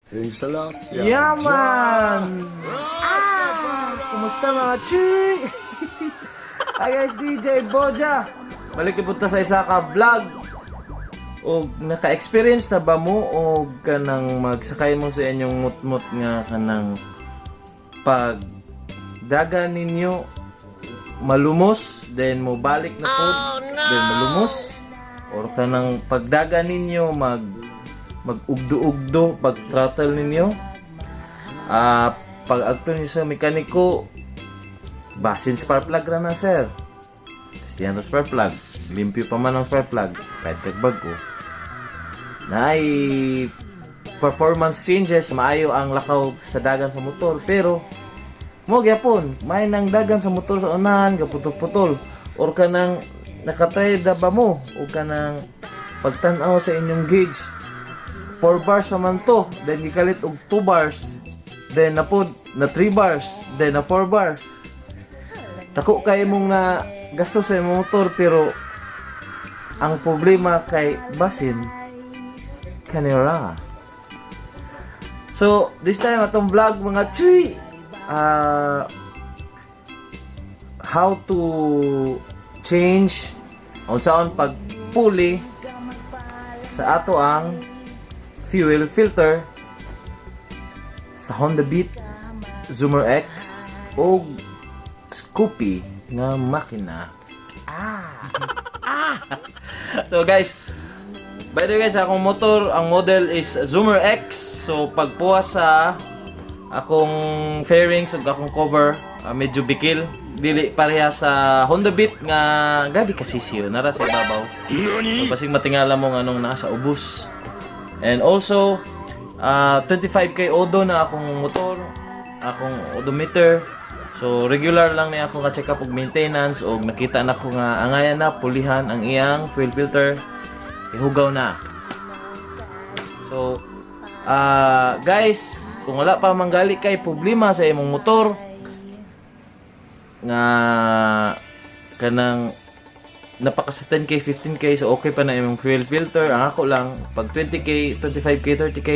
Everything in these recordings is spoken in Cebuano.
King Selassie. Yeah, man! Ah! Kumusta, mga chi? Hi guys, DJ Boja! Balik punta sa isa ka vlog. O naka-experience na ba mo o kanang magsakay mo sa inyong mutmut nga kanang pag daga ninyo malumos, then mo balik na po, then malumos, or kanang pagdaga ninyo mag ugdo-ugdo pag throttle ninyo, pag agto niyo sa mekaniko, basin spark plug ra na, sir. Yan ang spark plug, limpyo pa man ang spark plug kahit kag bago naay performance changes, maayo ang lakaw sa dagan sa motor, pero mo gyapon may nang dagan sa motor sa unahan gaputol-putol, or kanang nakatry na ba mo o kanang pagtan-aw sa inyong gauge, 4 bars pa man to, then gikalit og 2 bars, then napod na 3 bars, then na 4 bars. Dako kay mong na gasto sa imong motor, pero ang problema kay basin kanira. So this time, atong vlog, mga chuy, how to change, unsaon pagpuli sa ato ang fuel filter sa Honda Beat, Zoomer X o Scoopy nga makina. Ah. So guys, by the way guys, akong motor, ang model is Zoomer X. So pagpuwas sa akong fairings ug akong cover, medyo bikil. Dili pareha sa Honda Beat nga grabe kasisiyo nara sa ibabaw. So basig matingala mo nga anong nasa ubos. And also, 25K odo na akong motor, akong odometer. So regular lang ni ako ka-check up og maintenance og nakita na ko nga angayan na pulihan ang iyang fuel filter. Ihugaw na. So, guys, kung wala pa manggali kay problema sa imong motor nga kanang napaka sa 10K, 15K, so okay pa na imong fuel filter. Ang ako lang, pag 20K, 25K, 30K,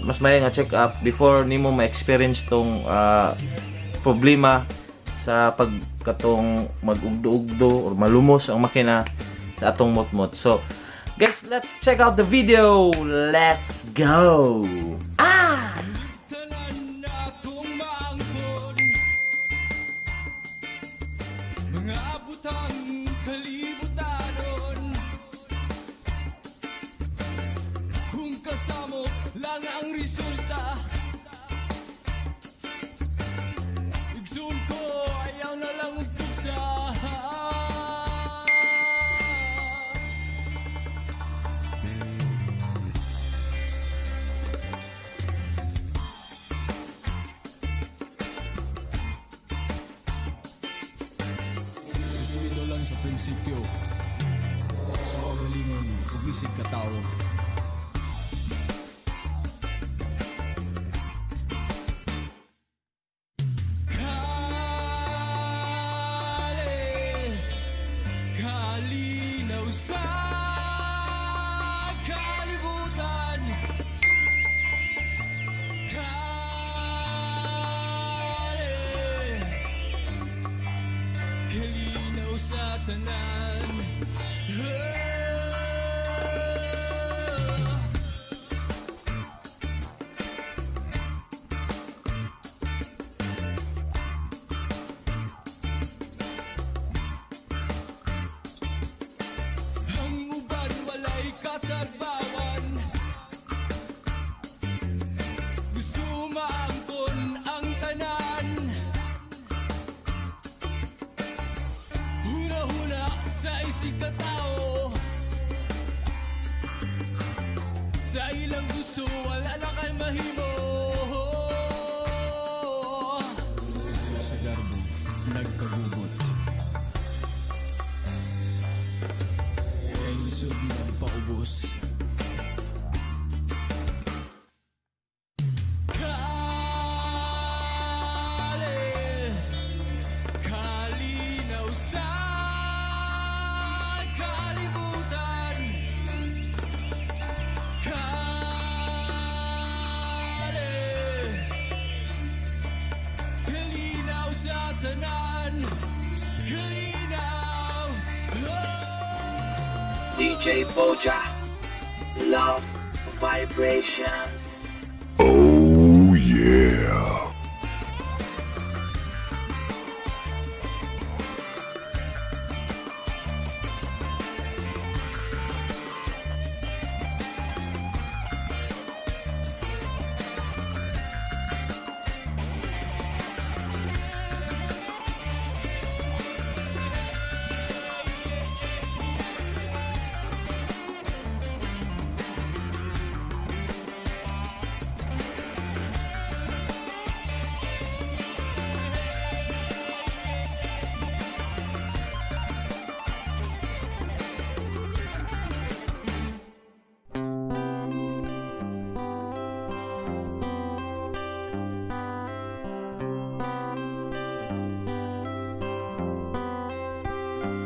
mas maya nga check up before nimo ma-experience tong problema sa pagkatong mag-ugdo-ugdo or malumos ang makina sa atong motmot. So, guys, let's check out the video. Let's go! Ah! Tanan natong maangkon mga butang kalibutanon. Kung kasamok lang ang resulta, igsoon ko, ayaw na lang og tuksa. Respeto lang sa prinsipyo, sa kaugalingon ug isip katawo. Kale, kalinaw sa kalibutan. Kale, kalinaw sa tanan. Ah. Ang uban walay katagbawan, gusto maangkon ang tanan. Huna-huna. DJ Boja. Love Vibrations. Oh yeah.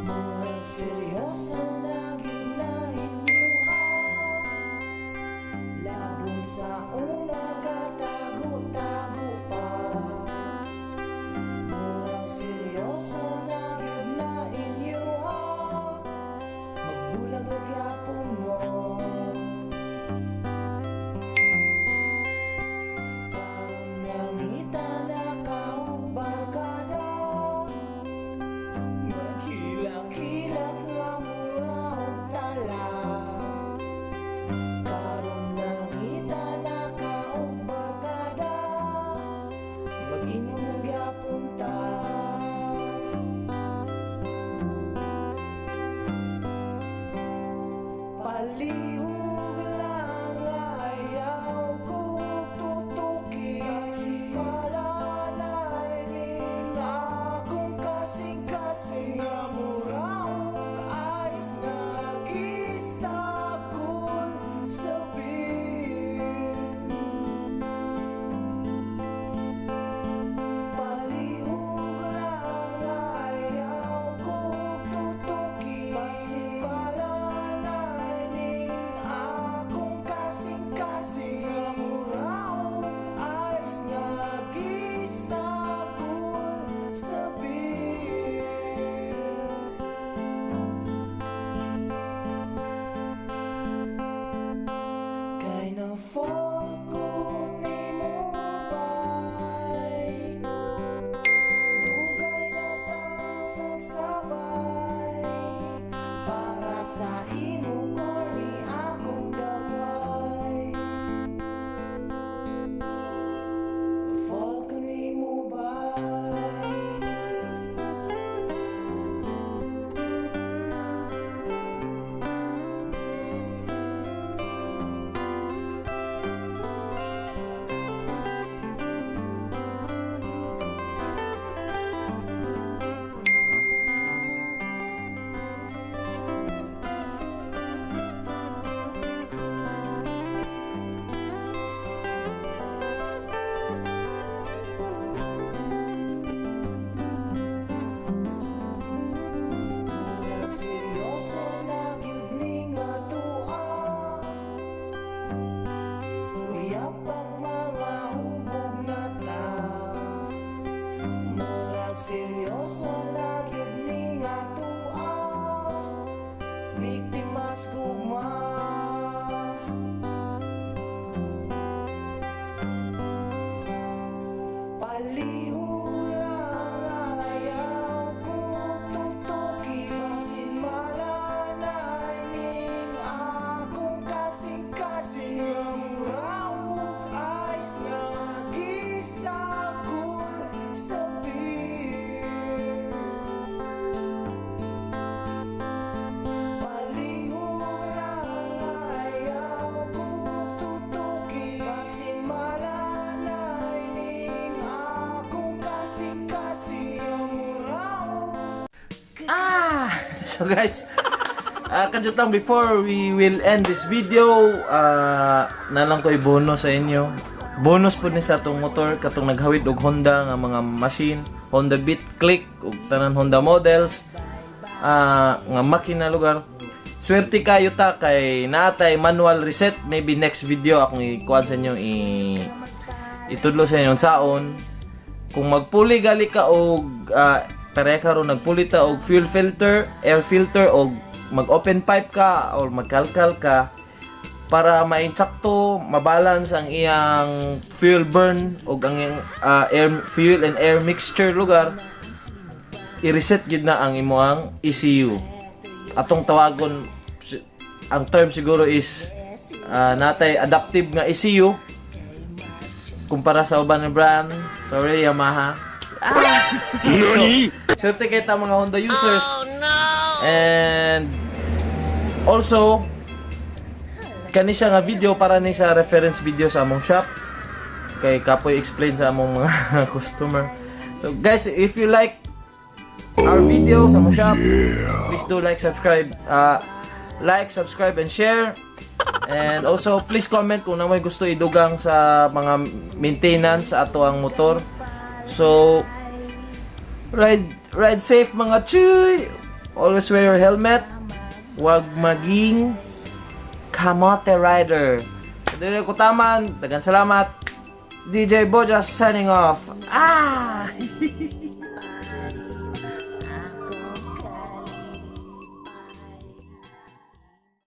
Murag seryoso na gyud na inyo ha. Labon sa una, katago-tago pa. Murag seryoso na gyud na inyo ha. Magbulag na gyapon mo. Karon nangita na ka og barkada, maghilak-hilak nga mura og tala. Karon nangita na ka og barkada, mag-inom ng gyapon ta. Palihog lang, ayaw ko tutuki. Malanay ning akong kasing-kasing nga mura og ice nga gisakol sa beer. Palihog lang, ayaw ko tutuki. Malanay ning akong kasing-kasing nga mura og ice nga gisakol sa beer. Kay na-fall ko nimo bay. Dugay na tang nagsabay. Para sa imo corny akong dagway. Na-fall ko nimo bay. Murag seryoso na gyud ni nga tua. Uyab ang mga hubog na ta. Murag seryoso na gyud ni nga tua. Biktimas gugma. Palihog lang, ayaw ko tutuki. Basin malanay ning akong kasing-kasing nga mura og ice nga gisakol sa beer. Palihog lang, ayaw ko tutuki. Basin malanay ning akong kasing-kasing nga mura og So guys, kadyo lang before we will end this video, naa lang ko'y bonus sa inyo. Bonus po ni sa atong motor katong naghawid og Honda nga mga machine, Honda Beat, Click ug tanan Honda models nga makina lugar. Swerte kayo ta kay naatay manual reset. Maybe next video akong ikuan sa inyo, itudlo sa inyo saon kung magpuli gali ka og pareha karon nagpuli ta og fuel filter, air filter og mag open pipe ka or magkalkal ka para mainsakto, mabalance ang iyang fuel burn o ang iyang air fuel and air mixture lugar, i-reset gid na ang imong ECU. Atong tawagon, ang term siguro is natay adaptive nga ECU kumpara sa uban nga brand. Sorry, Yamaha. Ah! So, swerte kay ta mga Honda users. And also, kani siya nga video para ni sa reference video sa among shop kay kapoy explain sa among mga customer. So guys, if you like our video sa among shop, please do like, subscribe, like, subscribe and share. And also, please comment kung naa moy gusto idugang sa mga maintenance sa ato ang motor. So ride ride safe, mga chuy. Always wear your helmet. Huwag maging kamote rider. Dili ko taman. Daghang salamat. DJ Boja signing off. Ah!